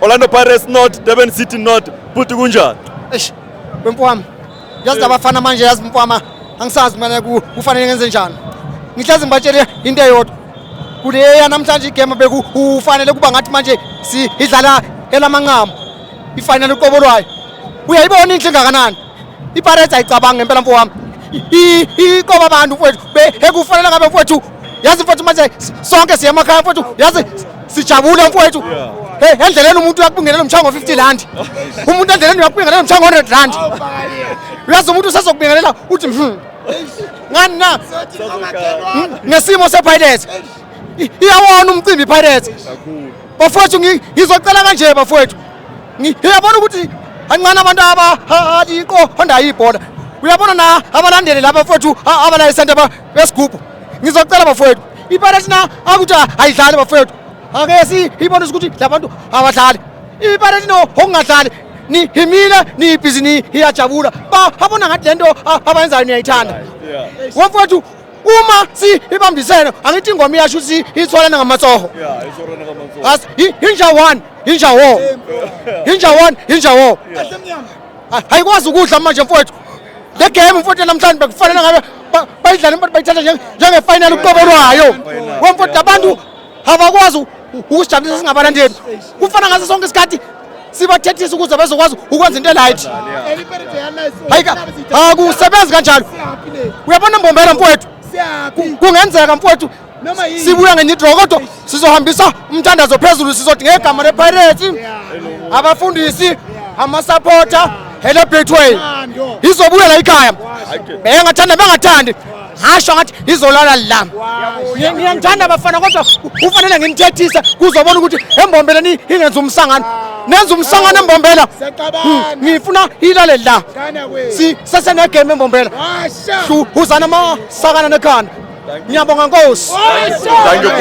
Orlando Pirates nought, Durban City nought. Bhuti, kunjani? Eish, wemfowami. Yazi labafana manje, yazi mfowami, angisazi mina kufanele ngenze njani. Ngihlezi ngibatshele into eyodwa. Kuleya namhlanje igame beku ufanele kuba ngathi manje si idlala elamanqamu. Ifinal uqobo lwayo. Uyayibona inhle ngakanani? IPirates ayicabangi ngempela, mfowami. Iqoba abantu, mfowethu. Ekufanele ngabe, mfowethu, yazi mfowethu, manje sonke siya emakhaya, mfowethu, yazi sijabule, mfowethu. Hey, endleleni umuntu uyakubingelela umshango R50. Umuntu endleleni uyakubingelela umshango R100. Uyazi umuntu usezokubingelela uthi ngani na ngesimo sePirates. Iyawona umcimbi iPirates. Bafowethu, ngizocela kanje, bafowethu. Ngiyabona ukuthi ancane abantu abaliqondayo ibhola. Uyabona na abalandeli laba, bafowethu, abala esente besigubhu. Ngizocela, bafowethu. IPirates na akuthi ayidlali, bafowethu. Ake siyibone ukuthi labantu abadlali. IPirates no okungadlali ni himile ni busy ni iyajabula. Ba abona ngathi lento abayenzayo niyayithanda. Wamfowethu, uma sibambisene, angithi ingoma iyasho ukuthi ithwalana ngamatsoho. Yeah, isorana kaMansour. As inja one, inja wo. Inja one, inja wo. Ayikwazi ukudla manje, mfowethu. Le game, mfowethu, namhlanje bekufanele ngabe bayidlala, mfowethu, bayithatha njenge final uqobo lwayo. Wemfowethu, abantu abakwazi ukusijabulisa singabalandeli. Kufana ngaso sonke isikhathi sibathethisa ukuze bezokwazi ukwenza into e-right. Hayi, akusebenzi kanjalo. Uyabona Mbombela, mfowethu? Kungenzeka, mfowethu, sibuya ngenye idraw, kodwa sizohambisa umthandazo phezulu, sizothi ngegama lePirates, abafundisi, amasapota, hele Betway izobuya la ekhaya, bengathanda bengathandi, ngasho ngathi izolala la. Ngiyanithanda bafana, kodwa kufanele nginithethise kuzobona ukuthi eMbombela ingenza umsangano, nenza umsangano eMbombela. Ngifuna ilale la, si sesenegame eMbombela. Uzana amasakana nekhanda. Ngiyabonga, Nkosi. Thank you.